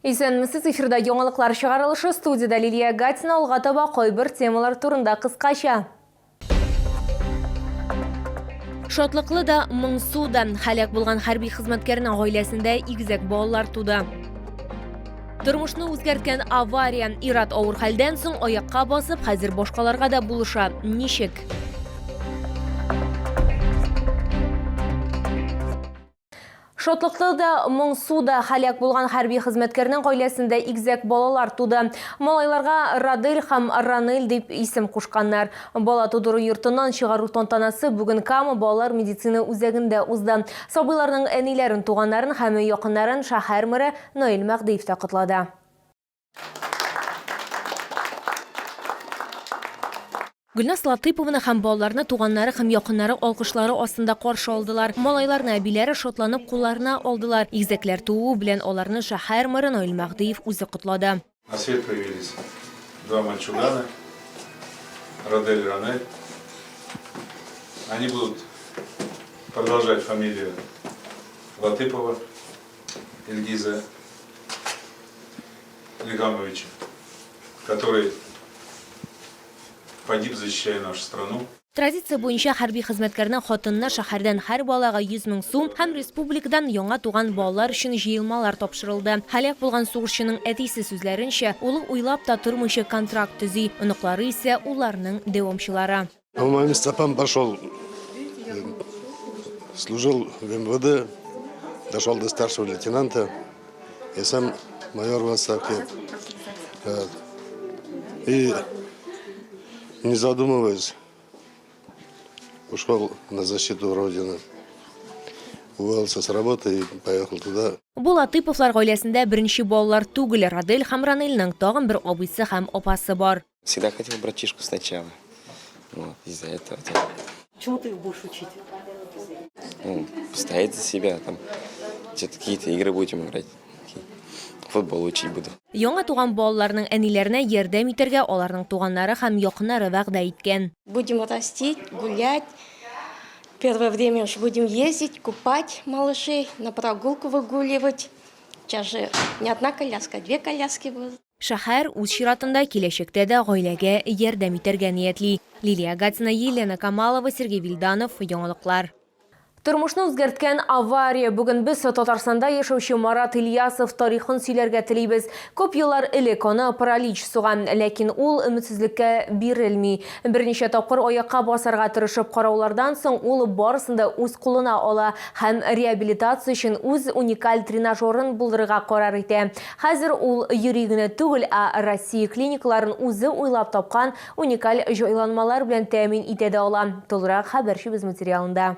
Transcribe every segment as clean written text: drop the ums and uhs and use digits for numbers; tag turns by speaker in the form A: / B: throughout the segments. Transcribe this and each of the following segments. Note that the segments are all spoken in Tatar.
A: Исәнмесез, эфирда яңалыклар чыгарылышы, студиядә Лилия Гатина, алга таба кайбер темалар турында кыскача. Шатлыклы да, моңсу да, һәлак булган хәрби хезмәткәрнең гаиләсендә игезәк балалар туды. Тормышны үзгәрткән авария. Ират авыр хәлдән соң аякка басып, хәзер башкаларга да булыша. Ничек? Шатлыклы да, моңсу да һәлак булган хәрби хезмәткәрнең гаиләсендә игезәк балалар туды. Малайларга Радель һәм Ранель дип исем кушканнар. Бала тудыру йортыннан чыгару тантанасы бүген Кама балалар медицина үзәгендә узды. Сабыйларның әниләрен, туганнарын һәм якыннарын шәһәр мэры Наил Мәһдиев та котлады. Гөлназ Латыйпованы һәм балаларны туганнары һәм якыннары алкышлары астында каршы алдылар. Малайларны әбиләре шатланып кулларына алдылар. Игезәкләр тууы белән аларны шәһәр мэры Наил Мәһдиев үзе котлады.
B: На свет появились два мальчугана, Радель и Ранель. Они будут продолжать фамилию Латыпова Ильгиза Ильгамовича, который погиб, защищая нашу страну.
A: Традиция буенча хәрби хезмәткәрнең хатынына шәһәрдән һәр балага 100 мең сум һәм республикадан яңа туган балалар өчен җыелмалар тапшырылды. Һәлак булган сугышчының әтисе сүзләренчә, улы уйлап та тормыйча контракт төзи, оныклары исә улларының дәвамчылары.
C: По моим стопам пошел, служил в МВД, дошел до старшего лейтенанта, я сам майор в отставке. И не задумываясь, ушел на защиту Родины. Уволился с работы и поехал туда.
A: Бу Латыповлар гаиләсендә беренче балалар түгел, Радель һәм Ранельнең тагын бер абыйсы һәм апасы бар.
D: Всегда хотел братишку сначала. Вот, из-за этого.
E: Чему ты их будешь учить?
D: Ну, постоять за себя, там, что-то какие-то игры будем играть. Футбол учить буду.
A: Яңа туган балаларның әниләренә ярдәм итәргә аларның туганнары һәм якыннары вәгъдә иткән.
F: Будем растить, гулять. Первое время уж будем ездить, купать малышей, на прогулку выгуливать. Сейчас же не одна коляска, а две коляски будут.
A: Шәһәр, үз чиратында, киләчәктә дә гаиләгә ярдәм итәргә ниятли. Лилия Гатина, Елена Камалова, Сергей Вильданов, Яңалыклар. Тормышны үзгәрткән авария. Бүген без Татарстанда яшәүче Марат Ильясов тарихын сөйләргә телибез. Күп еллар элек аны паралич суга, ләкин ул өметсезлеккә бирелми. Берничә тапкыр аякка басарга тырышып караулардан соң ул барысын да үз кулына ала һәм реабилитация өчен үз уникаль тренажерын булдырырга карар итә. Хәзер ул йөри генә түгел, ә Россия клиникаларын үзе уйлап тапкан уникаль җайланмалар белән тәэмин итә дә ала. Тулырак хәбәрчебез материалында.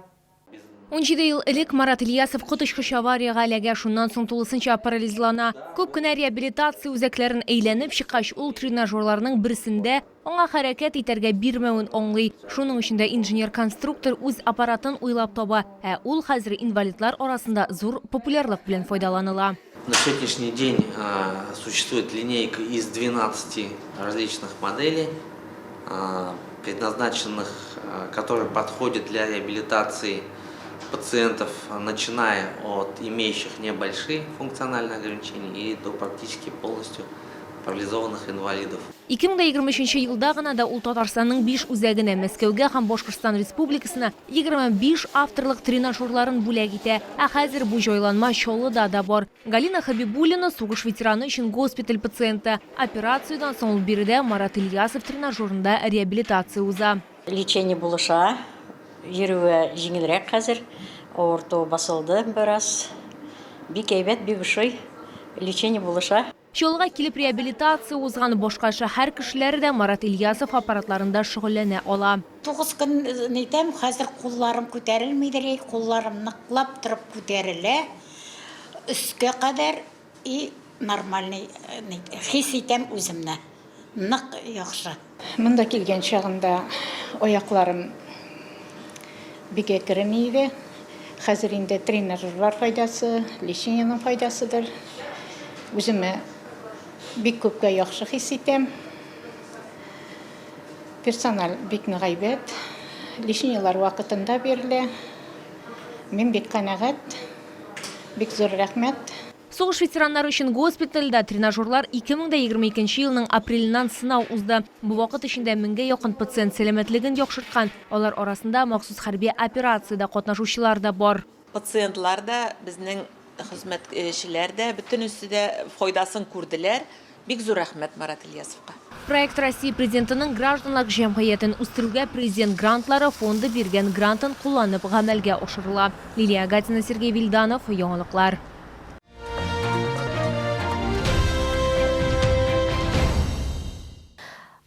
A: 17 ел элек Марат Ильясов коточкыч авариягә эләгә, шуннан соң тулысынча парализлана. Күп кенә реабилитация үзәкләрен әйләнеп чыккач, ул тренажерларның берсендә Аңа хәрәкәт итәргә бирмәвен аңлый. Шуның өчен дә инженер-конструктор үз аппаратын уйлап таба, ә ул хәзер инвалидлар арасында зур популярлык белән файдаланыла.
G: На сегодняшний день существует линейка из 12 различных моделей, предназначенных, которые подходят для реабилитации пациентов, начиная от имеющих небольшие функциональные ограничения и до практически полностью парализованных инвалидов.
A: 2023 елда гына да ул Татарстанның биш үзәгенә, Мәскәүгә һәм Башкортстан Республикасына 25 авторлык тренажерларын бүләк итә. Ә хәзер бу җайланма Чаллыда да бар. Галина Хәбибуллина, сугыш ветераны өчен госпиталь пациенты. Операциядән соң ул биредә Марат Ильясов тренажерында реабилитация уза.
H: Лечение булыша, йөрүгә җиңелрәк хәзер, авырту басылды бераз. Бик әйбәт, бик ошый, лечение булыша.
A: Чаллыга килеп реабилитация узган башка шәһәр кешеләре дә Марат Ильясов аппаратларында шөгыльләнә ала.
I: Тугыз көн нитәм, хәзер кулларым күтәрелмидер, и кулларым ныклап торып күтәрелә, өскә кадәр, и нормальный хис итәм үземне, нык яхшы.
J: Монда килгән чагында аякларым бик әкрен иде. Хәзер инде тренажерлар файдасы, лечениенең файдасыдыр. Үземне бик күпкә яхшы хис итәм. Персональ бик нык әйбәт. Лечениеләр вакытында бирелә. Мин бик канәгать. Бик зур рәхмәт.
A: Сугыш ветераннары өчен госпитальдә тренажерлар 2022 елның апреленнән сынау узды. Бу вакыт эчендә меңгә якын пациент сәламәтлеген яхшырткан, алар арасында махсус хәрби операциядә катнашучылар да бар.
K: Пациентлар да, безнең хезмәтчеләр дә, бөтенесе дә файдасын күрделәр. Бик зур рәхмәт Марат Ильясовка.
A: Проект Россия Президентының гражданлык җәмгыятен үстерүгә Президент грантлары фонды биргән грантын кулланып гамәлгә ашырыла. Лилия Гатина, Сергей Вильданов, Яңалыклар.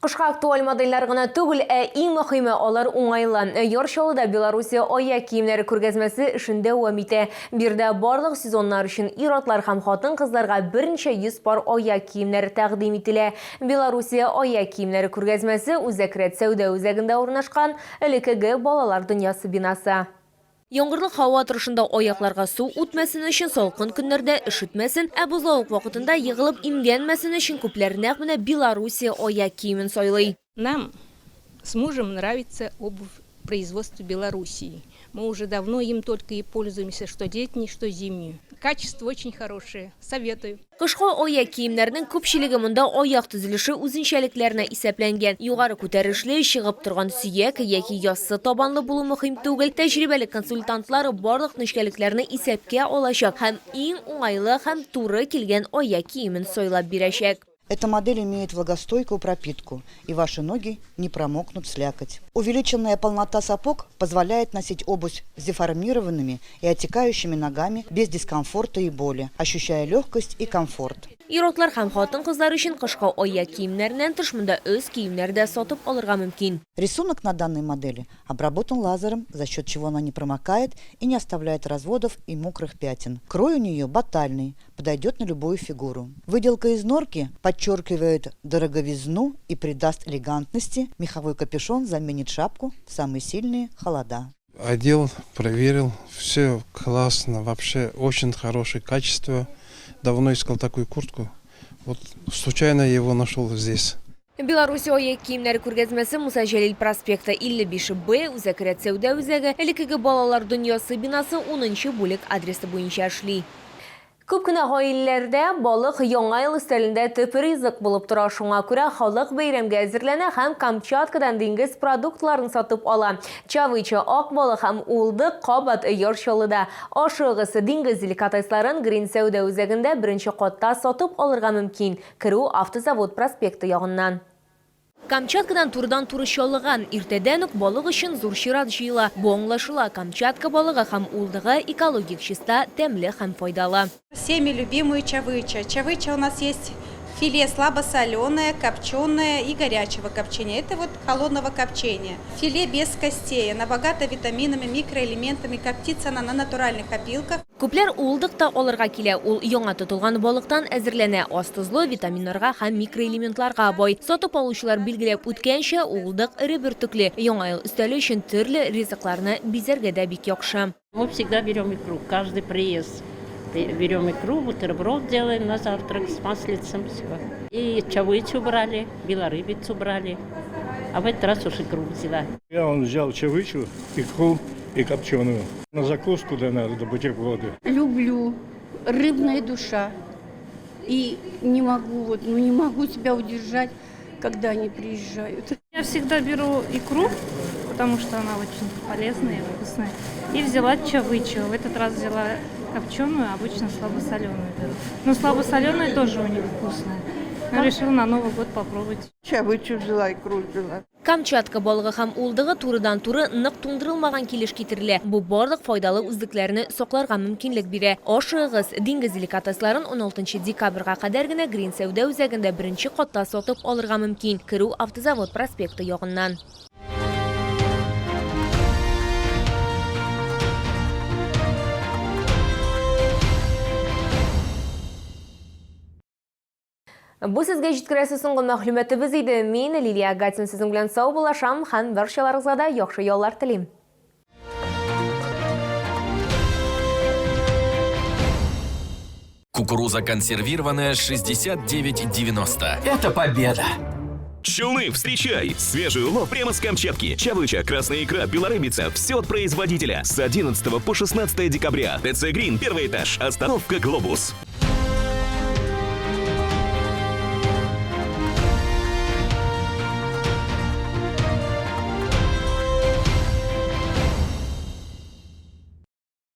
A: Кышка актуаль модельләр гына түгел, ә иң мөхиме, алар уңайлы. Яр Чаллыда Белоруссия аяк киемнәре күргәзмәсе эшен дәвам итә. Биредә барлык сезоннар өчен ир-атлар һәм хатын-кызларга берничә йөз пар аяк киемнәре тәкъдим ителә. Белоруссия аяк киемнәре күргәзмәсе Үзәк рәт сәүдә үзәгендә урнашкан, элеккеге Балалар дөньясы бинасы. Яңгырлы һава торышында аякларга су үтмәсен өчен, салкын көннәрдә өшетмәсен, ә бозлавык вакытында егылып имгәнмәсен өчен күпләр нәкъ менә Белоруссия аяк киемен сайлый.
J: Нам с мужем нравится обувь производства Белоруссии. Мы уже давно им только и пользуемся, что летней, что зимнюю. Качество очень хорошее. Советую.
A: Кышкы аяк киемнәрнең күпчелеге монда аяк төзелеше үзенчәлекләренә исәпләнгән. Югары күтәрешле, чыгып торган сөяк яки яссы табанлы булу мөһим түгел. Тәҗрибәле консультантлар барлык нечкәлекләрне исәпкә алачак һәм иң уңайлы һәм туры килгән аяк киемен сайлап бирәчәк.
L: Эта модель имеет влагостойкую пропитку, и ваши ноги не промокнут в слякоть. Увеличенная полнота сапог позволяет носить обувь с деформированными и отекающими ногами без дискомфорта и боли, ощущая легкость и комфорт.
A: Ир-атлар һәм хатын-кызлар өчен кышкы аяк киемнәреннән тыш монда өс киемнәре дә сатып алырга мөмкин.
L: Рисунок на данной модели обработан лазером, за счет чего она не промокает и не оставляет разводов и мокрых пятен. Крой у нее батальный, подойдет на любую фигуру. Выделка из норки подчеркивает дороговизну и придаст элегантности. Меховой капюшон заменит шапку в самые сильные холода.
M: Одел, проверил, все классно, вообще очень хорошее качество. Давно искал такую куртку. Вот случайно его нашел здесь.
A: Белоруссия аяк киемнәре күргәзмәсе Муса Җәлил проспекты 55 Б, Үзәк рәт сәүдә үзәге, элеккеге Балалар дөньясы бинасы 10 нчы бүлек адресы буенча эшли. Күп кенә гаиләләрдә балык Яңа ел өстәлендә төп ризык булып тора. Шуңа күрә халык бәйрәмгә әзерләнә һәм Камчаткадан диңгез продуктларын сатып ала. Чавыча, ак балык һәм уылдык кабат Яр Чаллыда. Ашыгыз, диңгез деликатесларын Грин сәүдә үзәгендә беренче катта сатып алырга мөмкин. Керү Автозавод проспекты ягыннан. Камчаткадан турыдан-туры Чаллыга. Иртәдән үк балык өчен зур чират җыела. Бу аңлашыла, Камчатка балыгы һәм уылдыгы экологик чиста, тәмле һәм файдалы.
N: Всеми любимую чавыча. Чавыча у нас есть филе слабосоленое, копченое и горячего копчения. Это вот холодного копчения. Филе без костей. Она богата витаминами, микроэлементами. Коптится она на натуральных опилках.
A: Күпләр уылдык та алырга килә. Ул яңа тотылган балыктан әзерләнә, аз тозлы, витаминнарга һәм микроэлементларга бай. Сатып алучылар билгеләп үткәнчә, уылдык эре бөртекле. Яңа ел өстәле өчен төрле ризыкларны бизәргә дә бик яхшы.
O: Мы всегда берем икру, каждый приезд. Берем икру, бутерброд делаем на завтрак с маслицем, все. И чавычу брали, белорыбицу брали. А в этот раз уж икру взяла.
P: Я он взял чавычу, икру и копченую. На закуску да надо, да бутерброды.
Q: Люблю. Рыбная душа. И не могу, вот, ну не могу себя удержать, когда они приезжают.
R: Я всегда беру икру, потому что она очень полезная и вкусная. И взяла чавычу. В этот раз взяла копченую, обычно слабосоленую беру. Но слабосоленая тоже у них вкусная. Но решила на Новый год попробовать.
S: Чавычу взяла, икру взяла.
A: Камчатка балыгы һәм уылдыгы турыдан-туры нык туңдырылмаган килеш китерелә. Бу барлык файдалы үзлекләрне сакларга мөмкинлек бирә. Ашыгыгыз, диңгез деликатесларын уналтынчы декабрьгә кадәр генә Грин сәүдә үзәгендә беренче катта сатып алырга мөмкин. Керү Автозавод проспекты ягыннан. Бу сезгә җиткерәсе соңгы мәгълүматыбыз иде. Мин, Лилия Гатин, сезнең белән саубуллашам һәм барчаларыгызга да яхшы яллар телим.
T: Кукуруза консервированная 69,90. Это победа!
U: Челны, встречай! Свежий улов прямо с Камчатки. Чавыча, красная икра, белорыбица. Все от производителя. С 11 по 16 декабря. ТЦ Грин, первый этаж. Остановка Глобус.